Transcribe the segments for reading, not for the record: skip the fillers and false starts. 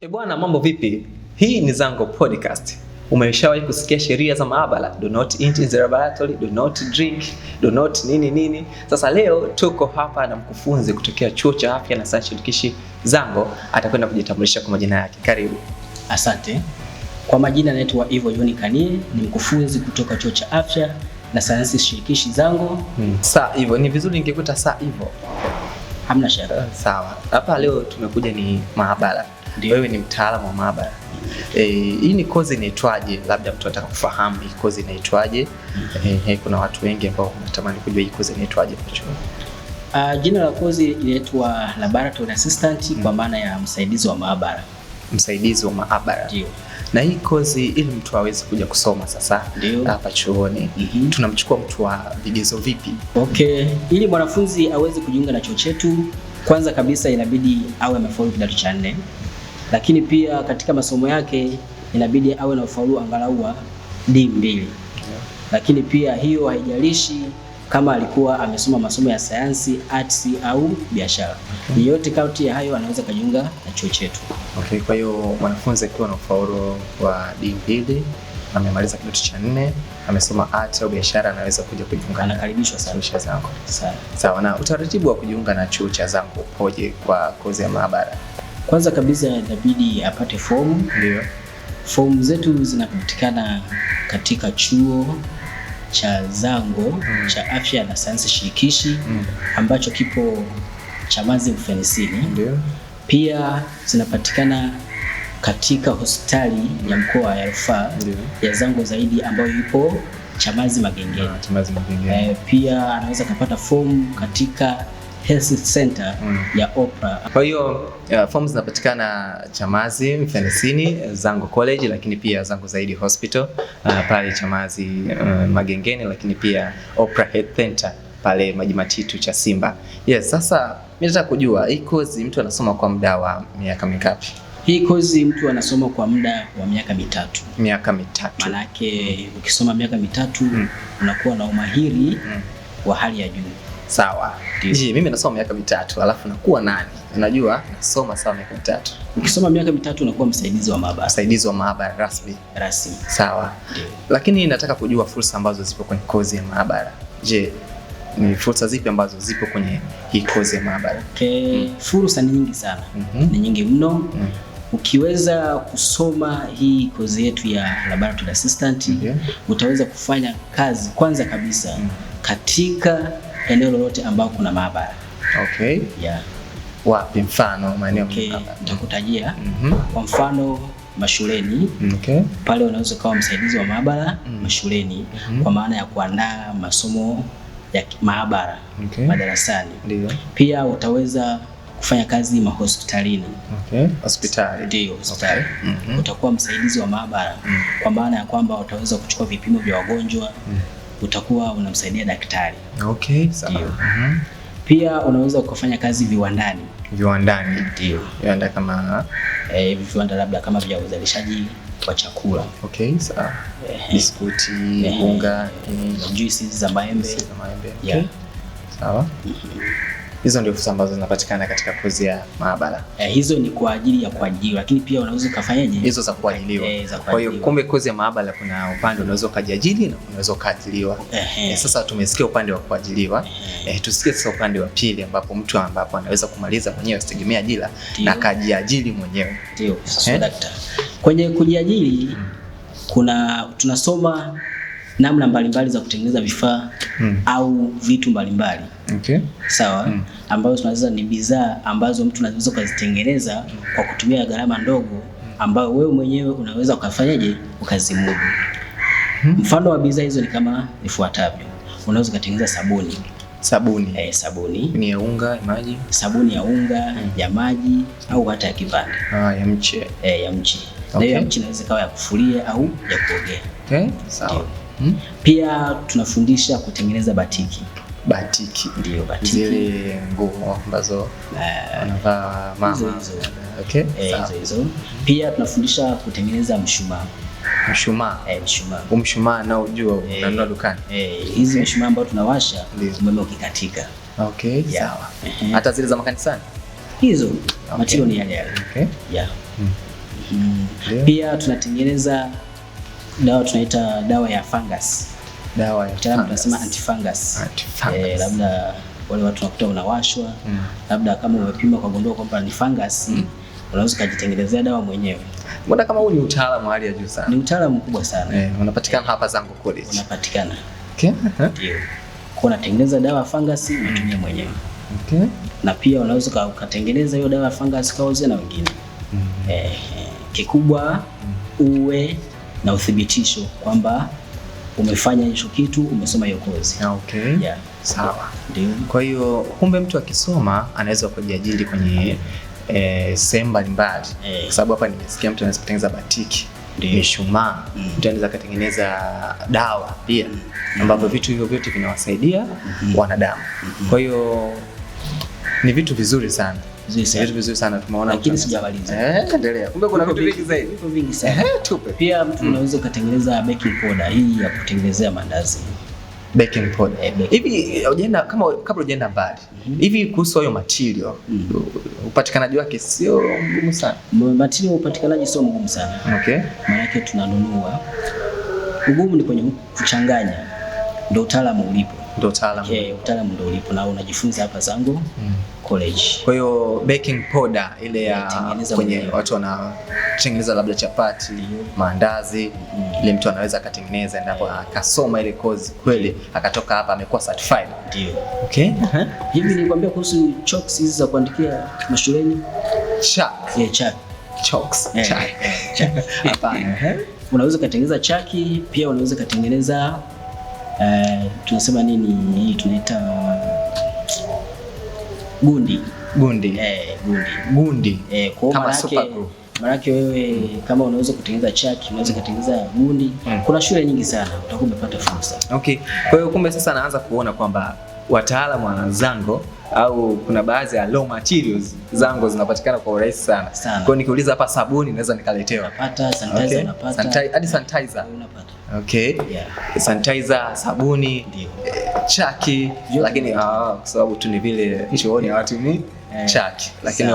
E bwana, mambo vipi? Hii ni Zango Podcast. Umeshawahi kusikia sheria za maabara? Do not eat in the laboratory, do not drink, do not nini nini. Sasa leo tuko hapa na mkufunzi kutokea Chuo cha Afya na Sayansi Shirikishi Zango, atakwenda kujitambulisha kwa majina yake. Karibu. Asante. Kwa majina naitwa Ivo John Kanie, ni mkufunzi kutoka Chuo cha Afya na Sayansi Shirikishi Zango. Saa hivyo ni vizuri ningekuta saa hivyo. Hamna shaka. Sawa. Hapa leo tumekuja ni maabara. Ndio. Wewe ni mtaalamu wa maabara. Hii ni kozi inaitwaje? Labda mtu anataka kufahamu hii kozi inaitwaje. Kuna watu wengi ambao wanatamani kujua hii kozi inaitwaje kwa chuo. Jina la kozi inaitwa Laboratory Assistant kwa maana ya msaidizi wa maabara. Msaidizi wa maabara. Ndio. Na hii kozi ili mtu aweze kuja kusoma sasa Ndio. hapa chuoni, tunamchukua mtu wa vigezo vipi? Okay, ili mwanafunzi aweze kujiunga na chuo chetu, kwanza kabisa inabidi awe amefaulu kidato cha nne, lakini pia katika masomo yake inabidi awe na ufaulu angalau wa D2. Lakini pia hiyo haijalishi kama alikuwa amesoma masomo ya sayansi, arts au biashara. Yeyote kati ya hayo anaweza kujiunga na chuo chetu. Okay, kwa hiyo mwanafunzi akiwa na ufaulu wa D2, amemaliza kidato cha nne, amesoma art au biashara, anaweza kuja kujiunga na Anakaribishwa sana chuo cha Zango. sana. Sawa, na utaratibu wa kujiunga na chuo cha Zango upoje kwa kozi ya maabara? Kwanza kabisa inabidi apate fomu. Ndio. Fomu zetu zinapatikana katika chuo cha Zango cha Afya na Sayansi Shirikishi ambacho kipo Chamazi Mfenesini. Ndio. Pia zinapatikana katika hospitali ya mkoa ya rufaa Ndio. ya Zango Zaidi ambayo ipo Chamazi Magengeni. Chamazi Magengeni. Pia anaweza kupata fomu katika Health Center ya Oprah. Kwa hiyo fomu zinapatikana Chamazi Mfenesini, Zango College, lakini pia Zango Zaidi Hospital pale Chamazi Magengeni, lakini pia Oprah Health Center pale Maji Matitu cha Simba. Yes, sasa mimi nataka kujua hii kozi mtu anasoma kwa muda wa miaka mingapi? Hii kozi mtu anasoma kwa muda wa miaka 3. Miaka 3. Manake ukisoma miaka 3 unakuwa na umahiri wa hali ya juu. Sawa. Je, mimi nasoma miaka 3 alafu nakuwa nani? Unajua nasoma sawa miaka 3. Ukisoma miaka 3 unakuwa msaidizi wa maabara. Msaidizi wa maabara rasmi. Rasmi. Sawa. Ndio. Lakini nataka kujua fursa ambazo zipo kwenye kozi ya maabara. Je, ni fursa zipi ambazo zipo kwenye hii kozi ya maabara? Okay. Fursa ni nyingi sana. Ni nyingi mno. Ukiweza kusoma hii kozi yetu ya Laboratory Assistant, utaweza kufanya kazi kwanza kabisa katika eneo lolote ambao kuna maabara. Okay. Yeah. Wapi mfano maeneo? Okay, nitakutajia. Kwa mfano mashuleni. Okay. Pale unaweza kuwa msaidizi wa maabara mashuleni kwa maana ya kuandaa masomo ya maabara madarasani. Ndio. Pia utaweza kufanya kazi mahospitalini. Okay. Hospitali. Ndio, hospitali. Okay. Utakuwa msaidizi wa maabara kwa maana ya kwamba utaweza kuchukua vipimo vya wagonjwa. Utakuwa unamsaidia daktari. Okay, sawa. Pia unaweza kufanya kazi viwandani. Viwandani. Ndio. Viwanda kama viwanda labda kama vya uzalishaji wa chakula. Okay, sawa. Biskuti, unga, juisi za maembe. Juisi za maembe. Okay. Yeah. Sawa. Hizo ndio fursa ambazo zinapatikana katika kozi ya maabara. Hizo ni kwa ajili ya kuajiriwa, lakini pia unaweza ukafanyaje? Hizo za kuajiriwa. Za Kwa hiyo kuajiriwa. kumbe kozi ya maabara kuna upande unaweza ukajiajiri na unaweza ukaajiriwa. Sasa tumesikia upande wa kuajiriwa. Tusikie sasa upande wa pili ambapo mtu ambapo anaweza kumaliza mwenyewe asitegemee ajira na akajiajiri mwenyewe. Ndio, sasa daktari. Kwenye kujiajiri kuna tunasoma namna mbalimbali za kutengeneza vifaa au vitu mbalimbali. Okay. Sawa, ambazo tunaweza ni bidhaa ambazo mtu anaweza kuzitengeneza kwa kutumia gharama ndogo ambayo wewe mwenyewe unaweza ukafanyaje ukazimudu. Mfano wa bidhaa hizo ni kama ifuatavyo. Unaweza kutengeneza sabuni. Sabuni. Sabuni. Ni ya unga, ya maji. Sabuni ya unga, ya maji au hata ya kipande. Ya mche. Ya mche. Na hiyo ya mche inaweza kawa ya kufulia au ya kuogea. Okay, sawa. Pia tunafundisha kutengeneza batiki. Batiki. Ndio, batiki. Zile nguo ambazo wanavaa mama. Hizo hizo. Okay. Hizo hizo. Pia tunafundisha kutengeneza mshumaa. Mshumaa. Mshumaa. Mshumaa nao ujua unanunua dukani. Hizi mshumaa ambazo tunawasha umeme ukikatika. Okay, sawa. Hata zile za makanisani? Hizo. Material ni yale yale. Okay. Yeah. Ndio. Pia tunatengeneza dawa tunaita dawa ya fungus. Dawa ya Kitaalamu fungus. tunasema antifungus. Antifungus. Labda wale watu unakuta unawashwa, labda kama umepima ukagundua kwamba ni fungus, unaweza ukajitengenezea dawa mwenyewe. Mbona kama huu ni utaalamu wa hali ya juu sana. Ni utaalamu mkubwa sana. Unapatikana hapa Zango College. Unapatikana. Okay. Ndio. Kwa unatengeneza dawa ya fungus unatumia mwenyewe. Okay. Na pia unaweza ukatengeneza hiyo dawa ya fungus kauze na wengine. Kikubwa uwe na uthibitisho kwamba umefanya hicho kitu, umesoma hiyo kozi. Okay. Yeah. Sawa. Ndio. Kwa hiyo kumbe mtu akisoma anaweza kujiajiri kwenye sehemu mbalimbali. Kwa sababu hapa nimesikia mtu anaweza kutengeneza batiki, mishumaa, mtu anaweza kutengeneza dawa pia, ambapo vitu hivyo vyote vinawasaidia wanadamu. Kwa hiyo ni vitu vizuri sana. Vitu vizuri sana tumeona. Lakini sijamaliza. Endelea. Kumbe kuna vitu vingi zaidi. Vitu vingi sana. Tupe. Pia mtu unaweza kutengeneza baking powder hii ya kutengenezea mandazi. Baking powder. Hivi hujaenda kama kabla hujaenda mbali. Hivi kuhusu hayo material, upatikanaji wake sio mgumu sana. Material upatikanaji sio mgumu sana. Okay. Maana yake tunanunua. Ugumu ni kwenye kuchanganya. Ndio utaalamu ulipo. Ndio utaalamu. Okay, utaalamu ndio ulipo na unajifunza hapa Zango College. Kwa hiyo baking powder ile ya kwenye watu wanatengeneza labda chapati, maandazi, ile mtu anaweza akatengeneza endapo akasoma ile course kweli akatoka hapa amekuwa certified. Ndio. Okay. Hivi nilikwambia kuhusu chalks hizi za kuandikia mashuleni? Chalk. Yeah, chalk. Chalks. Chalk. Hapana. Unaweza kutengeneza chaki, pia unaweza kutengeneza tunasema nini hii tunaita gundi. Gundi. Gundi. Gundi. Kwa kama super glue. Maana wewe kama unaweza kutengeneza chaki, unaweza kutengeneza gundi. Kuna shule nyingi sana, utakuwa umepata fursa. Okay. Kwa hiyo kumbe sasa naanza kuona kwamba wataalamu wa Zango au kuna baadhi ya raw materials Zango zinapatikana kwa urahisi sana. Kwa hiyo nikiuliza hapa sabuni naweza nikaletewa. Unapata sanitizer, unapata. Hadi sanitizer. Unapata. Okay. Yeah. Sanitizer, sabuni, chaki, lakini kwa sababu tu ni vile chuoni hawatumii chaki, lakini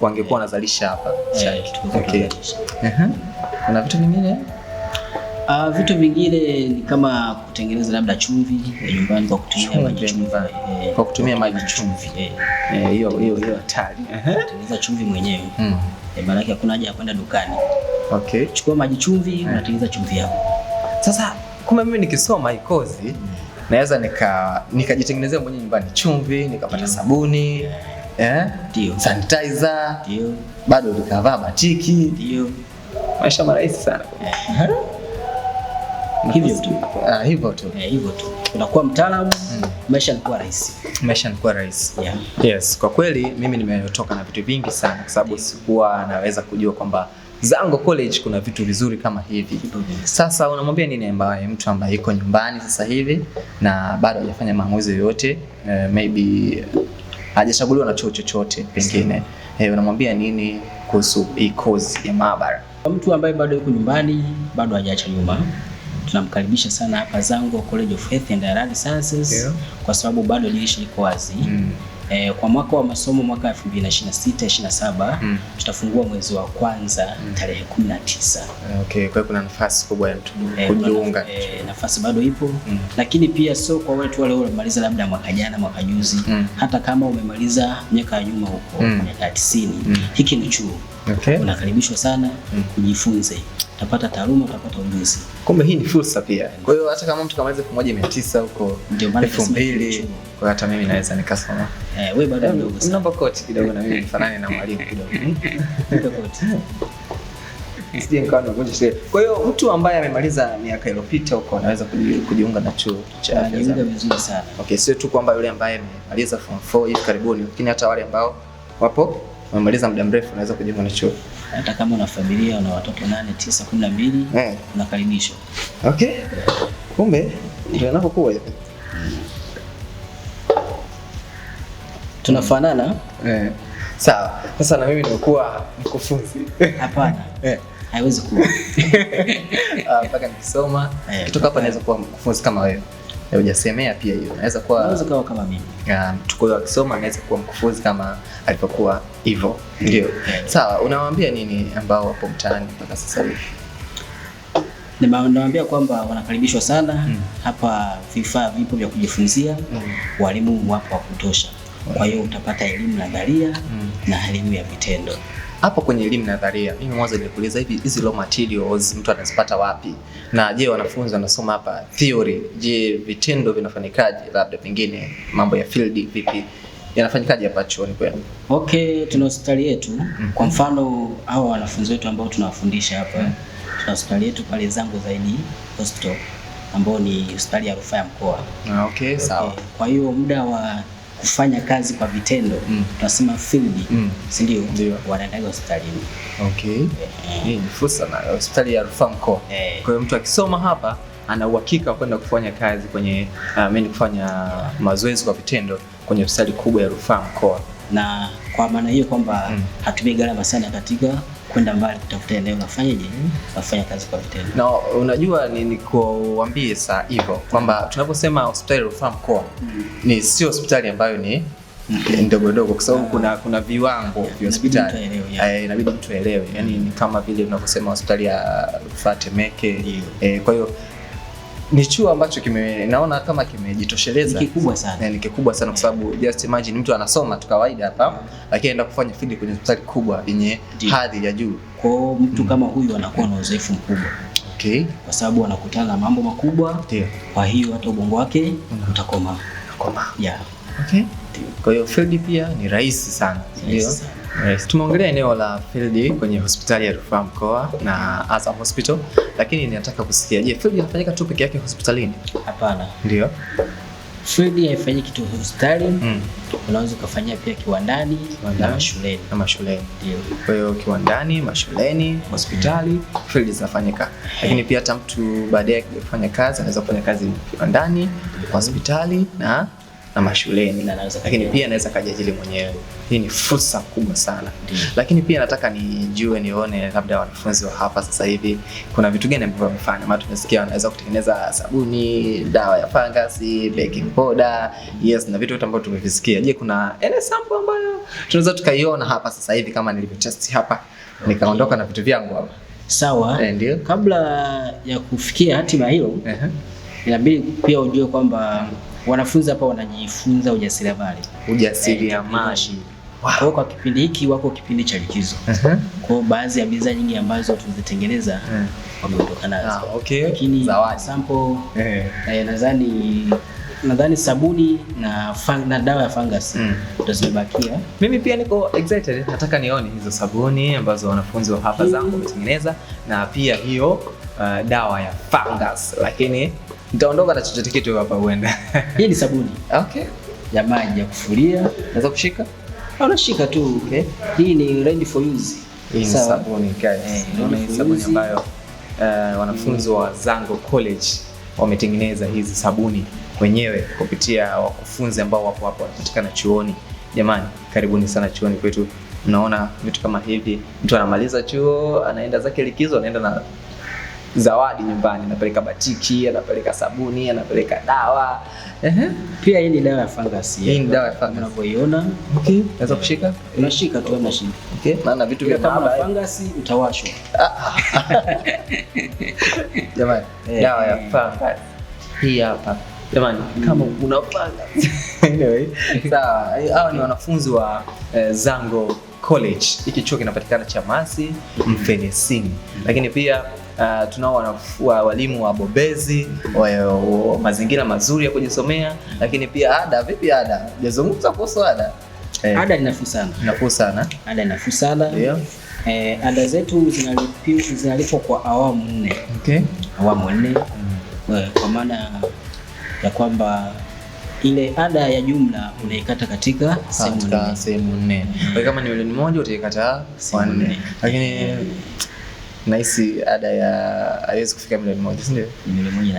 wangekuwa wanazalisha hapa chaki. Okay. Kuna vitu vingine? Vitu vingine ni kama kutengeneza labda chumvi ya nyumbani kwa kutumia maji chumvi. Kwa kutumia maji chumvi. Hiyo hatari. Kutengeneza chumvi mwenyewe. Maana yake hakuna haja ya kwenda dukani. Okay. Chukua maji chumvi, unatengeneza chumvi yako. Sasa kumbe mimi nikisoma hii kozi naweza nikajitengenezea mwenyewe nyumbani chumvi, nikapata sabuni, sanitizer, bado nikavaa batiki. Ndio. Maisha marahisi sana. Hivyo tu. Hivyo tu. Hivyo tu. Unakuwa mtaalamu, maisha yanakuwa rahisi. Maisha yanakuwa rahisi. Yeah. Yes, kwa kweli mimi nimetoka na vitu vingi sana kwa sababu sikuwa naweza kujua kwamba Zango College kuna vitu vizuri kama hivi. Sasa unamwambia nini ambaye mtu ambaye yuko nyumbani sasa hivi na bado hajafanya maamuzi yoyote, maybe hajachaguliwa na chuo chochote pengine. Unamwambia nini kuhusu hii course ya maabara? Mtu ambaye bado yuko nyumbani, bado hajaacha nyuma, tunamkaribisha sana hapa Zango College of Health and Allied Sciences, kwa sababu bado dirisha liko wazi. Kwa mwaka wa masomo mwaka 2026-27 tutafungua mwezi wa kwanza tarehe 19. Okay, kwa hiyo kuna nafasi kubwa ya mtu kujiunga. Nafasi bado ipo. Lakini pia sio kwa watu wale waliomaliza labda mwaka jana, mwaka juzi, hata kama umemaliza miaka ya nyuma huko, miaka 90, hiki ni chuo. Okay. Unakaribishwa sana kujifunze. Utapata taaluma, utapata ujuzi. Kumbe hii ni fursa pia. Kwa hiyo hata kama mtu kamaliza 1900 huko, ndio maana 2000, kwa hata mimi naweza nikasoma. Wewe bado mdogo sana. Naomba koti kidogo na mimi nifanane na mwalimu kidogo. Nipe koti. Sije nikawa nimevunja sheria. Kwa hiyo mtu ambaye amemaliza miaka iliyopita huko anaweza kujiunga na chuo cha afya. Anajiunga vizuri sana. Okay, sio tu kwamba yule ambaye amemaliza form 4 hivi karibuni, lakini hata wale ambao wapo wamemaliza muda mrefu wanaweza kujiunga na chuo. Hata kama una familia una watoto 8, 9, 12, unakaribishwa. Okay. Kumbe ndio inapokuwa hivi. Tunafanana? Sawa. Sasa na mimi nimekuwa mkufunzi. Hapana. Haiwezi kuwa. Mpaka nikisoma, kutoka hapa naweza kuwa mkufunzi kama wewe. Hujasemea pia hiyo. Naweza kuwa kama mimi. Mtu kwa akisoma anaweza kuwa mkufunzi kama alivyokuwa hivyo. Ndio. Sawa, unawaambia nini ambao wapo mtaani mpaka sasa hivi? Nawaambia kwamba wanakaribishwa sana hapa, vifaa vipo vya kujifunzia, walimu wapo wa kutosha. Kwa hiyo utapata elimu nadharia na elimu ya vitendo. Hapo kwenye elimu nadharia, mimi mwanzo nilikuuliza hivi hizi raw materials mtu anazipata wapi? Na je, wanafunzi wanasoma hapa theory, je, vitendo vinafanyikaje? Labda pengine mambo ya field vipi yanafanyikaje hapa chuoni kwenu? Okay, tuna hospitali yetu. Kwa mfano hawa wanafunzi wetu ambao tunawafundisha hapa, tuna hospitali yetu pale Zango Zaidi Hospital ambao ni hospitali ya rufaa ya mkoa. Okay, sawa. Okay. Kwa hiyo muda wa kufanya kazi kwa vitendo tunasema field, si ndio? Ndio. Wanaendaga hospitalini. Okay. Hii ni fursa na hospitali ya rufaa mkoa. Kwa hiyo mtu akisoma hapa ana uhakika wa kwenda kufanya kazi kwenye kufanya mazoezi kwa vitendo kwenye hospitali kubwa ya rufaa mkoa. Na kwa maana hiyo kwamba hatumii gharama sana katika kwenda mbali kutafuta eneo la fanyaje la kufanya kazi kwa vitendo. Na unajua ni kuambie saa hivyo kwamba tunaposema hospitali ya rufaa mkoa ni sio hospitali ambayo ni ndogo ndogo, kwa sababu kuna viwango vya hospitali. Inabidi mtu aelewe. Yaani ni kama vile tunaposema hospitali ya rufaa Temeke. Kwa hiyo ni chuo ambacho naona kama kimejitosheleza. Ni kikubwa sana. Ni kikubwa sana kwa sababu just imagine mtu anasoma tu kawaida hapa lakini anaenda kufanya field kwenye hospitali kubwa yenye hadhi ya juu. Kwa hiyo mtu kama huyu anakuwa na uzoefu mkubwa. Okay. Kwa sababu anakutana na mambo makubwa. Ndio. Kwa hiyo hata ubongo wake utakoma. Koma. Yeah. Okay. Kwa hiyo field pia ni rahisi sana. Ndio. Yes. Tumeongelea eneo la field kwenye hospitali ya rufaa mkoa na Azam Hospital, lakini ninataka kusikia, je, field inafanyika tu peke yake hospitalini? Hapana. Ndio. Field haifanyiki tu hospitali. Unaweza kufanyia pia kiwandani na mashuleni. Na mashuleni. Ndio. Kwa hiyo kiwandani, mashuleni, hospitali, field zinafanyika. Lakini pia hata mtu baadaye akifanya kazi anaweza kufanya kazi kiwandani, hospitali na mashuleni, lakini pia anaweza kajiajiri mwenyewe. Hii ni fursa kubwa sana. Lakini pia nataka nijue, nione labda wanafunzi wa hapa sasa hivi kuna vitu gani ambavyo wamefanya. Maana tumesikia wanaweza kutengeneza sabuni, dawa ya fangasi, baking powder, yes, na vitu vyote ambavyo tumevisikia. Je, kuna any sample ambayo tunaweza tukaiona hapa sasa hivi kama nilivyotest hapa nikaondoka na vitu vyangu hapa? Sawa. Ndio. Kabla ya kufikia hatima hilo, inabidi pia ujue kwamba wanafunzi hapa wanajifunza ujasiriamali. Ujasiriamali. Wow. Kwa kipindi hiki wako kipindi cha likizo. Kwa hiyo baadhi ya bidhaa nyingi ambazo tulizitengeneza wameondoka nazo. Okay. Lakini zawadi sample nadhani sabuni na dawa ya fungus ndio zimebakia. Mimi pia niko excited, nataka nione hizo sabuni ambazo wanafunzi wa hapa zangu wametengeneza na pia hiyo dawa ya fungus, lakini nitaondoka na chochote kitu hapa huenda. Hii ni sabuni. Okay. Ya maji ya kufulia. Naweza kushika? Unashika tu. Okay. Hii ni ready for use. Hii ni sabuni guys. Naona hii sabuni ambayo wanafunzi wa Zango College wametengeneza hizi sabuni wenyewe kupitia wakufunzi ambao wapo hapo wanapatikana chuoni. Jamani, karibuni sana chuoni kwetu. Mnaona vitu kama hivi, mtu anamaliza chuo, anaenda zake likizo, anaenda na zawadi nyumbani, anapeleka batiki, anapeleka sabuni, anapeleka dawa. Pia hii ni dawa ya fungus. Hii ni dawa ya fungus. Unavyoiona. Okay. Unaweza kushika? Unashika tu, unashika. Okay. Maana vitu vya kama fungus utawashwa. Jamani, dawa ya fungus. Hii hapa. Jamani, kama una fungus. Anyway, sawa. Hao ni wanafunzi wa Zango College. Hiki chuo kinapatikana Chamazi Mfenesini. Lakini pia tunao walimu wabobezi wa mazingira mazuri ya kujisomea. Lakini pia ada, vipi ada? Hujazungumza kuhusu ada? Ada ni nafuu sana. Nafuu sana. Ada ni nafuu sana. Ndio. Ada zetu zinalipwa kwa awamu 4. Okay. Awamu 4. Kwa maana ya kwamba ile ada ya jumla unaikata katika sehemu 4. Kwa kama ni milioni 1 utaikata kwa 4. Lakini nahisi ada ya haiwezi kufika milioni 1, si ndio? Ni milioni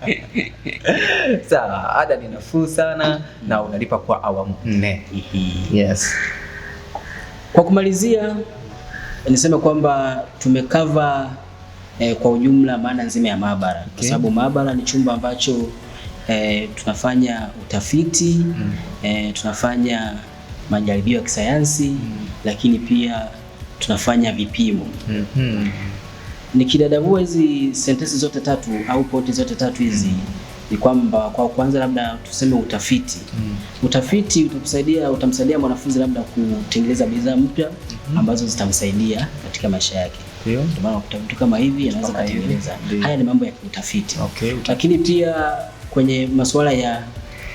1.2. Sawa, ada ni nafuu sana na unalipa kwa awamu 4. Yes. Kwa kumalizia niseme kwamba tumekava kwa ujumla maana nzima ya maabara. Okay. Kwa sababu maabara ni chumba ambacho tunafanya utafiti, tunafanya majaribio ya kisayansi, lakini pia tunafanya vipimo. Nikidadavua hizi sentensi zote tatu au pointi zote tatu hizi ni kwamba kwa kwanza labda tuseme utafiti. Utafiti utamsaidia mwanafunzi labda kutengeneza bidhaa mpya ambazo zitamsaidia katika maisha yake. Ndio. Ndio maana ukuta vitu kama hivi anaweza Kama hivi, kutengeneza. ndio. Haya ni mambo ya kiutafiti. Okay. Lakini pia kwenye masuala ya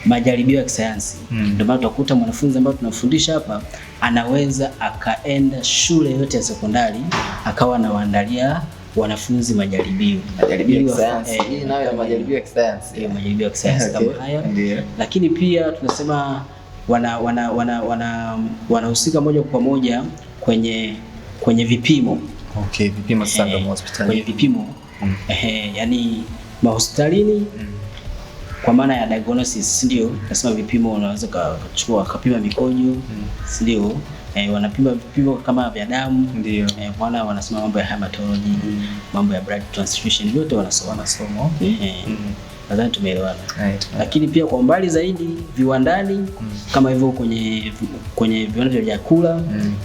majaribio ya kisayansi, ndio maana utakuta mwanafunzi ambaye tunamfundisha hapa anaweza akaenda shule yote ya sekondari akawa anawaandalia wanafunzi majaribio. Majaribio ya Ili kisayansi. Hii nayo ya majaribio ya kisayansi. Ndio, majaribio ya kisayansi Okay. kama haya. Ndio. Lakini pia tunasema wanahusika moja kwa moja kwenye vipimo. Okay, vipimo sasa ndio hospitali. Kwenye vipimo. Yani mahospitalini kwa maana ya diagnosis, si ndio? Nasema vipimo unaweza kuchukua kapima mikojo, si ndio? Wanapima vipimo kama vya damu. Ndio. Maana wanasema mambo ya hematology, mambo ya blood transfusion yote wanasoma. Masomo. Nadhani tumeelewana. Right. Lakini pia kwa umbali zaidi viwandani, kama hivyo kwenye viwanda vya vyakula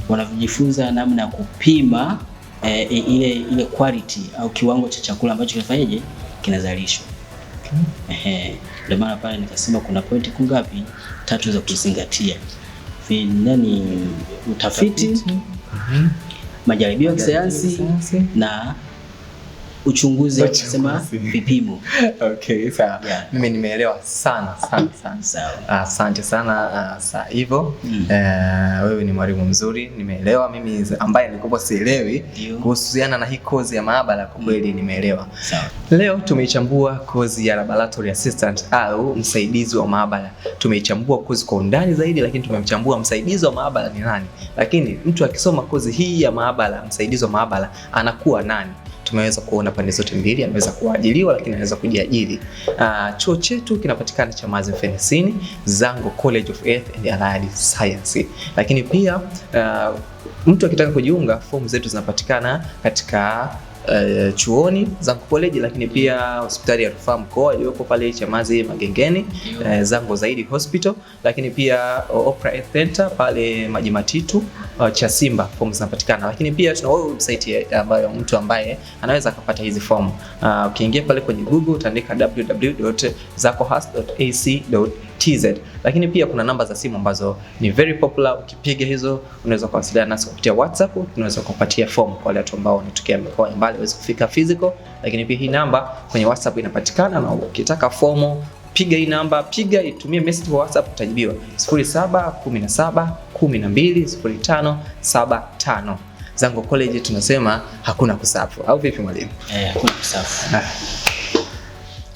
wanajifunza namna ya kupima ile quality au kiwango cha chakula ambacho kinafanyaje kinazalishwa. Ndio maana pale nikasema kuna pointi kungapi? Tatu za kuzingatia. Nani, utafiti, majaribio ya kisayansi na uchunguzi, au tunasema vipimo. Okay, sawa. Yeah. Mimi nimeelewa sana sana sana. Sawa. Asante sana. Saa hivyo wewe ni mwalimu mzuri, nimeelewa. Mimi ambaye nilikuwa sielewi kuhusiana na hii kozi ya maabara, kwa kweli nimeelewa. Sawa. Leo tumeichambua kozi ya laboratory assistant au msaidizi wa maabara. Tumeichambua kozi kwa undani zaidi, lakini tumemchambua msaidizi wa maabara ni nani, lakini mtu akisoma kozi hii ya maabara, msaidizi wa maabara anakuwa nani? Tumeweza kuona pande zote mbili, anaweza kuajiriwa lakini anaweza kujiajiri. Chuo chetu kinapatikana Chamazi Mfenesini, Zango College of Earth and Allied Science. Lakini pia mtu akitaka kujiunga, fomu zetu zinapatikana katika chuoni Zango College, lakini pia hospitali ya rufaa mkoa iliyopo pale Chamazi Magengeni, Zango Zaidi Hospital, lakini pia Oprah Health Center pale Maji Matitu, cha Simba, fomu zinapatikana. Lakini pia tuna website ambayo mtu ambaye anaweza akapata hizi fomu. Ukiingia pale kwenye Google utaandika www.zakohas.ac.tz. Lakini pia kuna namba za simu ambazo ni very popular. Ukipiga hizo unaweza kuwasiliana nasi kupitia WhatsApp, tunaweza kupatia fomu kwa wale watu ambao wanatokea mikoa mbali waweze kufika physical. Lakini pia hii namba kwenye WhatsApp inapatikana, na ukitaka fomu piga hii namba, piga itumie message kwa WhatsApp utajibiwa 0717 12 05 75. Zango College tunasema hakuna kusafu, au vipi mwalimu? Hakuna kusafu.